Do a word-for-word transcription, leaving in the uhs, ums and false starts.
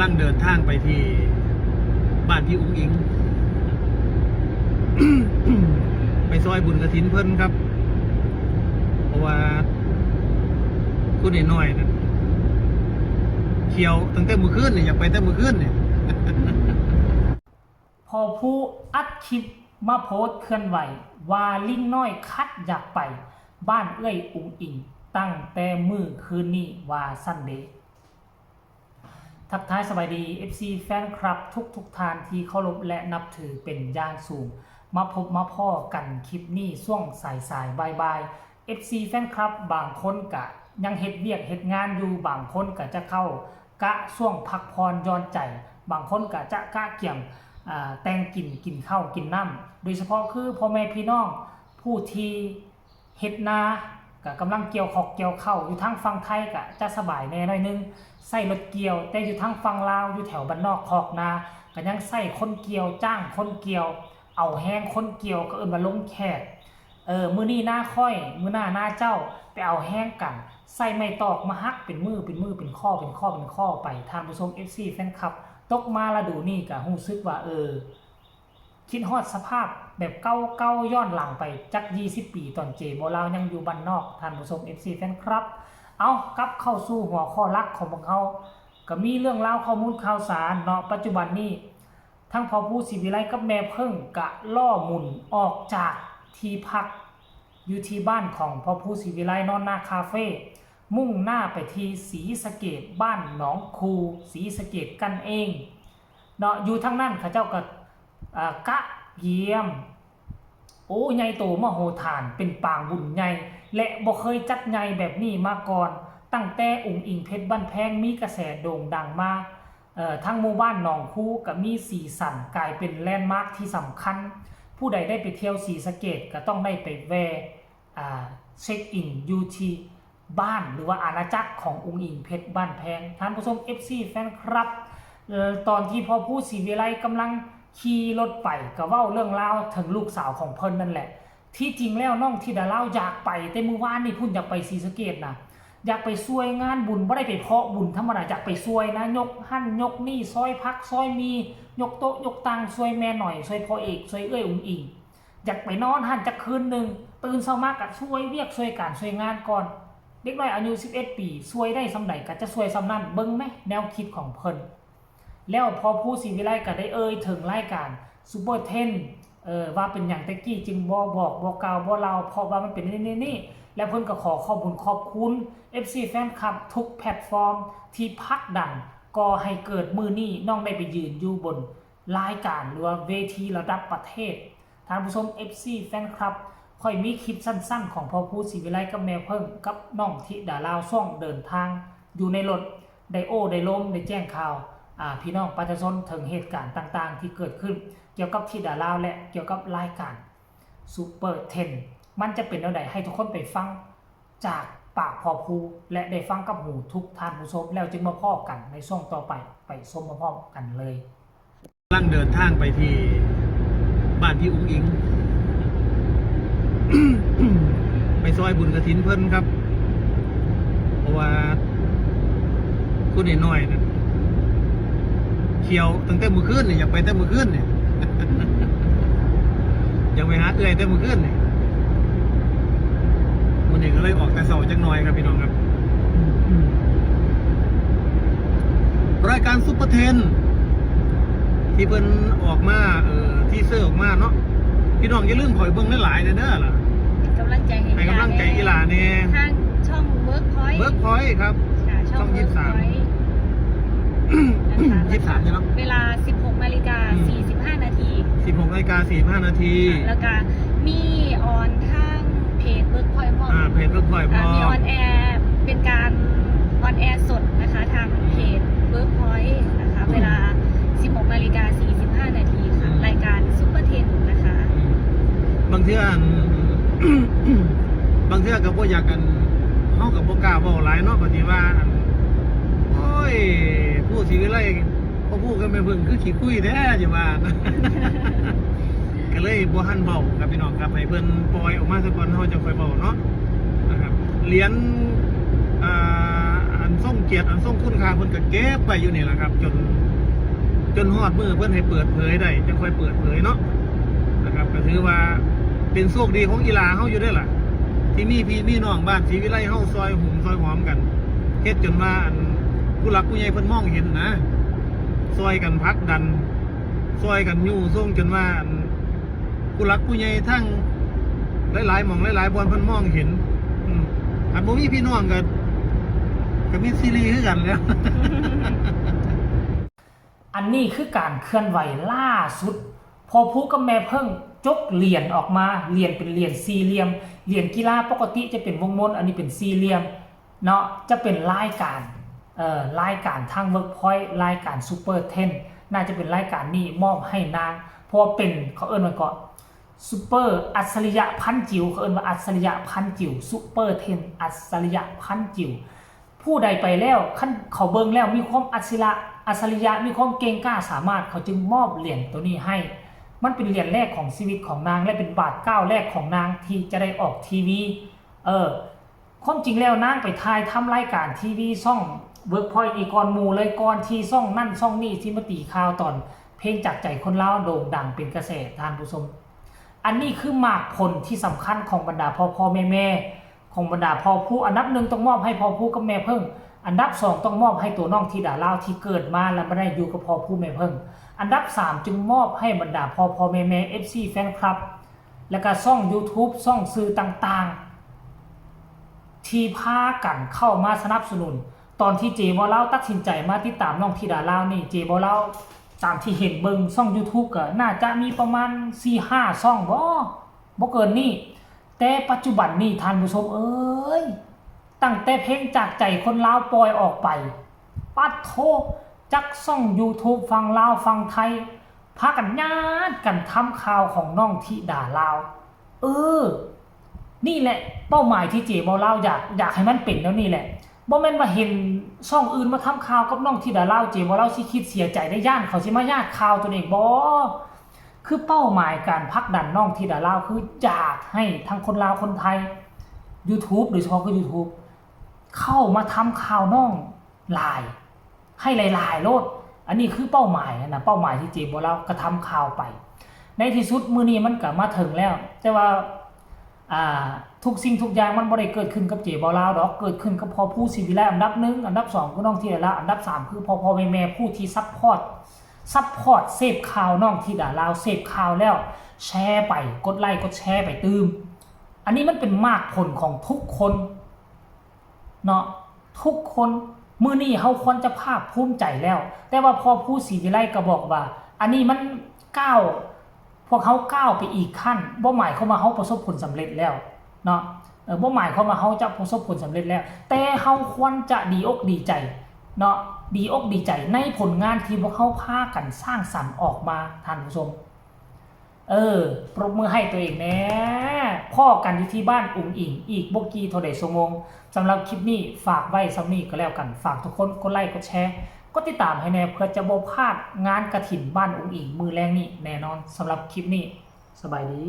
กำลังเดินทางไปที่บ้านพี่อุ๋งอิ๋ง ไปซอยบุญกฐินเพิ่นครับ เพราะว่าผู้น้อยๆนะเขียวตั้งแต่มื้อคืนเนี่ย อยากไปแต่มื้อคืนเนี่ย พอผู้อัดคลิปมาโพสต์เคลื่อนไหวว่าลิงน้อยคัดอยากไปบ้านเอื้อยอุ๋งอิ๋งตั้งแต่มื้อคืนนี้ว่าซั่นเด้ ทักทายสบายดี เอฟซี แฟนคลับทุกทุกๆท่านที่เคารพและนับถือเป็นอย่างสูง มาพบมาพ้อกันคลิปนี้ช่วงสายสายบ่ายบ่าย เอฟซี แฟนคลับบางคนกะยังเฮ็ดเวียกเฮ็ดงานอยู่ บางคนกะจะเข้ากะช่วงพักผ่อนหย่อนใจ บางคนกะจะกะเกียมอ่าแต่งกินกินข้าวกินน้ำ โดยเฉพาะคือพ่อแม่พี่น้องผู้ที่ เฮ็ดนากะกำลังเกี่ยวคอกเกี่ยวเข้า อยู่ทางฝั่งไทยกะจะสบายแหน่หน่อยนึง ใช้รถเกี่ยว แต่อยู่ทางฝั่งลาว อยู่แถวบ้านนอกคอกนากะยังใช้คนเกี่ยว จ้างคนเกี่ยว เอาแฮงคนเกี่ยว ก็เอิ้นว่าลงแขก เออ มื้อนี้นาข้อย มื้อหน้านาเจ้า ไปเอาแฮงกัน ใช้ไม้ตอกมาหักเป็นมื้อเป็นมื้อ เป็นข้อเป็นข้อเป็นข้อไป ท่านผู้ชม เอฟซี แฟนคลับ ตกมาฤดูนี้กะรู้สึกว่า เออ คิดฮอดสภาพแบบเก่าๆ ย้อนหลังไปจักยี่สิบปี ตอนเจโบลาวยังอยู่บ้านนอก ท่านผู้ชม เอฟซี แฟนคลับ เอากลับเข้าสู่หัวข้อหลักของพวกเรา ก็มีเรื่องราวข้อมูลข่าวสารเนาะ ปัจจุบันนี้ ทั้งพ่อผู้ศรีวิไลกับแม่เพิ่งกะล่อหมุนออกจากที่พัก อยู่ที่บ้านของพ่อผู้ศรีวิไลนอนนาคาเฟ่ มุ่งหน้าไปที่ศรีสะเกษ บ้านหนองคู ศรีสะเกษกันเอง เนาะ อยู่ทางนั้นเขาเจ้าก็อ่ากะเกียม โอ้ ใหญ่โตมโหฬาร เป็นปางบุญใหญ่ และบ่เคยจัดใหญ่แบบนี้มาก่อน ตั้งแต่อุ๋งอิ๋งเพชรบ้านแพงมีกระแสโด่งดังมา เอ่อ ทั้งหมู่บ้านหนองคูก็มีสีสัน กลายเป็นแลนด์มาร์คที่สำคัญ ผู้ใดได้ไปเที่ยวศรีสะเกษก็ต้องได้ไปแวะ อ่า เช็คอินอยู่ที่บ้านหรือว่าอาณาจักรของอุ๋งอิ๋งเพชรบ้านแพง ท่านผู้ชม เอฟซี แฟนคลับ เอ่อ ตอนที่พ่อผู้ศรีวิไลกำลังขี่รถไปก็เว้าเรื่องราวถึงลูกสาวของเพิ่นนั่นแหละ ที่จริงแล้วน้องธิดาลาวอยากไปแต่มื้อวานนี่พุ้น อยากไปศรีสะเกษนะ อยากไปช่วยงานบุญ บ่ได้ไปเพาะบุญธรรมดา อยากไปช่วยนะ ยกหั่นยกนี่ ซอยผักซอยหมี่ ยกโต๊ะยกตัง ช่วยแม่หน่อย ช่วยพ่อเอก ช่วยเอื้อยอุ๋งอิ๋ง อยากไปนอนหั่นจักคืนหนึ่ง ตื่นเช้ามาก็ช่วยเวียกช่วยการช่วยงานก่อน เด็กน้อยอายุสิบเอ็ดปี ช่วยได้ส่ำใดก็จะช่วยส่ำนั้น เบิ่งแหมแนวคิดของเพิ่น แล้วพ่อผู้ศรีวิไลก็ได้เอ่ยถึงรายการ Super Ten เอ่อ ว่าเป็นหยังแต่กี้จึงบ่บอกบ่กล่าวบ่เล่า เพราะว่ามันเป็นนี่นี่นี่ แล้วเพิ่นก็ขอขอบบุญขอบคุณ เอฟซี แฟนคลับทุกแพลตฟอร์มที่ผลักดัน ก่อให้เกิดมื้อนี้น้องได้ไปยืนอยู่บนรายการหรือว่าเวทีระดับประเทศ ท่านผู้ชม เอฟซี แฟนคลับ ข้อยมีคลิปสั้นๆ ของพ่อผู้ศรีวิไลกับแม่เพิ่งกับน้องธิดาลาวช่วงเดินทางอยู่ในรถ ได้โอ้ได้ลมได้แจ้งข่าว อ่า พี่น้องประชาชนถึงเหตุการณ์ต่างๆ ที่เกิดขึ้น เกี่ยวกับธิดาลาวและเกี่ยวกับรายการ Super Ten มันจะเป็นแนวใดให้ทุกคนไปฟังจากปากพ่อผู้และได้ฟังกับหูทุกท่านผู้ชม แล้วจึงมาพ้อกันในช่วงต่อไป ไปชมพร้อมๆกันเลย กำลังเดินทางไปที่บ้านพี่อุ๋งอิ๋ง ไปซอยบุญกฐินเพิ่นครับ เพราะว่าผู้น้อยๆนะเขียวตั้งแต่มื้อคืนเนี่ย อยากไปแต่มื้อคืนเนี่ย อยากไปหาเอื้อยแต่มื้อคืนเนี่ย มื้อนี้ก็เลยออกแต่เช้าจักหน่อยครับพี่น้องครับ รายการ Super Ten ที่เพิ่นออกมา เอ่อ ทีเซอร์ออกมาเนาะ พี่น้องอย่าลืมเข้าไปเบิ่งหลายๆเด้อล่ะ เป็นกำลังใจให้ ให้กำลังใจอีหลาแหน่ ทางช่อง Workpoint Workpoint ครับ ค่ะ ช่อง ช่องยี่สิบสาม Workpoint นะคะ ยี่สิบสามเนี่ยเนาะ เวลา สิบหกนาฬิกา อืม สี่สิบห้านาที สิบหกนาฬิกาสี่สิบห้านาที แล้วก็มีออนทางเพจ Workpoint พร้อม อ่า เพจ Workpoint พร้อม อ่ามีออนแอร์เป็นการออนแอร์สดนะคะ ทางเพจ Workpoint นะคะ เวลา สิบหกนาฬิกา สี่สิบห้านาทีค่ะ อืม รายการ Super Ten นะคะ บางเทื่ออัน บางเทื่อก็บ่อยากกัน เฮาก็บ่กล้าเว้าหลายเนาะ บัดนี้ว่าอัน โอ้ย ผู้ศรีวิไล พ่อผู้กับแม่เพิ่งคือขี้คุยแท้ จะว่า ก็เลยบ่ทันเว้าครับพี่น้องครับ ให้เพิ่นปล่อยออกมาซะก่อน เฮาจะค่อยเว้าเนาะ นะครับ เหรียญ อ่า อันทรง เกียรติอันทรงคุณค่าเพิ่นก็เก็บไว้อยู่นี่แหละครับ จน จนฮอดมื้อเพิ่นให้เปิดเผยได้ จั่งค่อยเปิดเผยเนาะ นะครับ ก็ถือว่าเป็นโชคดีของอีหล่าเฮาอยู่เด้อล่ะ ที่มีพี่มีน้องบ้านศรีวิไลเฮาซอยโฮมซอยหอมกัน เฮ็ดจนว่าอันผู้หลักผู้ใหญ่เพิ่นมองเห็นนะ ซอยกันผลักดัน ซอยกันยู้ส่งจนว่าอันผู้หลักผู้ใหญ่ทั้งหลายๆหม่องหลายๆบ่อนเพิ่นมองเห็น อืม อันบ่มีพี่น้องก็ ก็มีซีรีส์คือกันแหล้ว อันนี้คือการเคลื่อนไหวล่าสุด พ่อผู้กับแม่เพิ่งจกเหรียญออกมา เหรียญเป็นเหรียญสี่เหลี่ยม เหรียญกีฬาปกติจะเป็นวงมน อันนี้เป็นสี่เหลี่ยมเนาะ จะเป็นรายการ เอ่อ รายการทาง Workpoint รายการ Super Ten น่าจะเป็นรายการนี้มอบให้นาง เพราะว่าเป็น เขาเอิ้นว่าเกาะ Super อัจฉริยะพันจิ๋ว เขาเอิ้นว่าอัจฉริยะพันจิ๋ว Super Ten อัจฉริยะพันจิ๋ว ผู้ใดไปแล้ว คันเขาเบิ่งแล้วมีความอัจฉริยะ อัจฉริยะ มีความเก่งกล้าสามารถ เขาจึงมอบเหรียญตัวนี้ให้ มันเป็นเหรียญแรกของชีวิตของนาง และเป็นบาทก้าวแรกของนางที่จะได้ออกทีวี เออ ความจริงแล้วนางไปถ่ายทำรายการทีวีช่อง Workpoint อีกก่อนหมู่เลย ก่อนที่ช่องนั่นช่องนี่ที่มาตีข่าวตอนเพลงจากใจคนลาวโด่งดังเป็นกระแส ท่านผู้ชม อันนี้คือหมากผลที่สำคัญของบรรดาพ่อพ่อแม่แม่ ของบรรดาพ่อผู้ อันดับหนึ่งต้องมอบให้พ่อผู้กับแม่เพิ่ง อันดับสองต้องมอบให้ตัวน้องธิดาลาวที่เกิดมาแล้วมาได้อยู่กับพ่อผู้แม่เพิ่ง อันดับสามจึงมอบให้บรรดาพ่อพ่อแม่แม่ เอฟซี แฟนคลับ และก็ช่อง YouTube ช่องสื่อต่างๆ ที่พากันเข้ามาสนับสนุน ตอนที่เจบ่าวลาวตัดสินใจมาติดตามน้องธิดาลาวนี่ เจบ่าวลาวตามที่เห็นเบิ่งช่อง YouTube ก็น่าจะมีประมาณสี่ห้าช่องบ่ บ่เกินนี้ แต่ปัจจุบันนี้ท่านผู้ชมเอ้ย ตั้งแต่เพลงจากใจคนลาวปล่อยออกไป ปัดโท จักช่อง YouTube ฝั่งลาวฝั่งไทย พากันญาติกันทำข่าวของน้องธิดาลาว เออ นี่แหละเป้าหมายที่เจบ่าวลาวอยาก อยากให้มันเป็นแล้วนี่แหละ บ่แม่นว่าเห็นช่องอื่นมาทำข่าวกับน้องธิดาลาว เจบ่าวลาวสิคิดเสียใจได้ ย่านเขาสิมาญาติข่าวตัวเองบ่ คือเป้าหมายการผลักดันน้องธิดาลาวคืออยากให้ทั้งคนลาวคนไทย YouTube โดยเฉพาะคือ YouTube เข้ามาทำข่าวน้องหลาย ให้หลายๆโลด อันนี้คือเป้าหมายนะ เป้าหมายที่เจบ่าวลาวกระทำข่าวไป ในที่สุดมื้อนี้มันก็มาถึงแล้ว แต่ว่า อ่า ทุกสิ่งทุกอย่างมันบ่ได้เกิดขึ้นกับเจบ่าวลาวดอก เกิดขึ้นกับพ่อผู้ศรีวิไลอันดับหนึ่ง อันดับสองคือน้องธิดาลาว อันดับสามคือพ่อพ่อแม่แม่ผู้ที่ซัพพอร์ต ซัพพอร์ตเสพข่าวน้องธิดาลาว เสพข่าวแล้วแชร์ไป กดไลค์กดแชร์ไปตื่ม อันนี้มันเป็นหมากผลของทุกคนเนาะ ทุกคน มื้อนี้เฮาควรจะภาคภูมิใจแล้ว แต่ว่าพ่อผู้ศรีวิไลก็บอกว่า อันนี้มันก้าว พวกเฮาก้าวไปอีกขั้น บ่หมายความว่าเฮาประสบผลสำเร็จแล้วเนาะ เออ บ่หมายความว่าเฮาจะประสบผลสำเร็จแล้ว แต่เฮาควรจะดีอกดีใจเนาะ ดีอกดีใจในผลงานที่พวกเฮาพากันสร้างสรรค์ออกมา ท่านผู้ชม เออ ปรบมือให้ตัวเองแน่ พ้อกันอยู่ที่บ้านอุ๋งอิ๋งอีกบ่กี่เท่าใดชั่วโมง สำหรับคลิปนี้ฝากไว้ส่ำนี้ก็แล้วกัน ฝากทุกคนกดไลค์กดแชร์ กดติดตามให้แน่ เพื่อจะบ่พลาดงานกฐินบ้านอุ๋งอิ๋งมื้อแลงนี้แน่นอน สำหรับคลิปนี้ สบายดี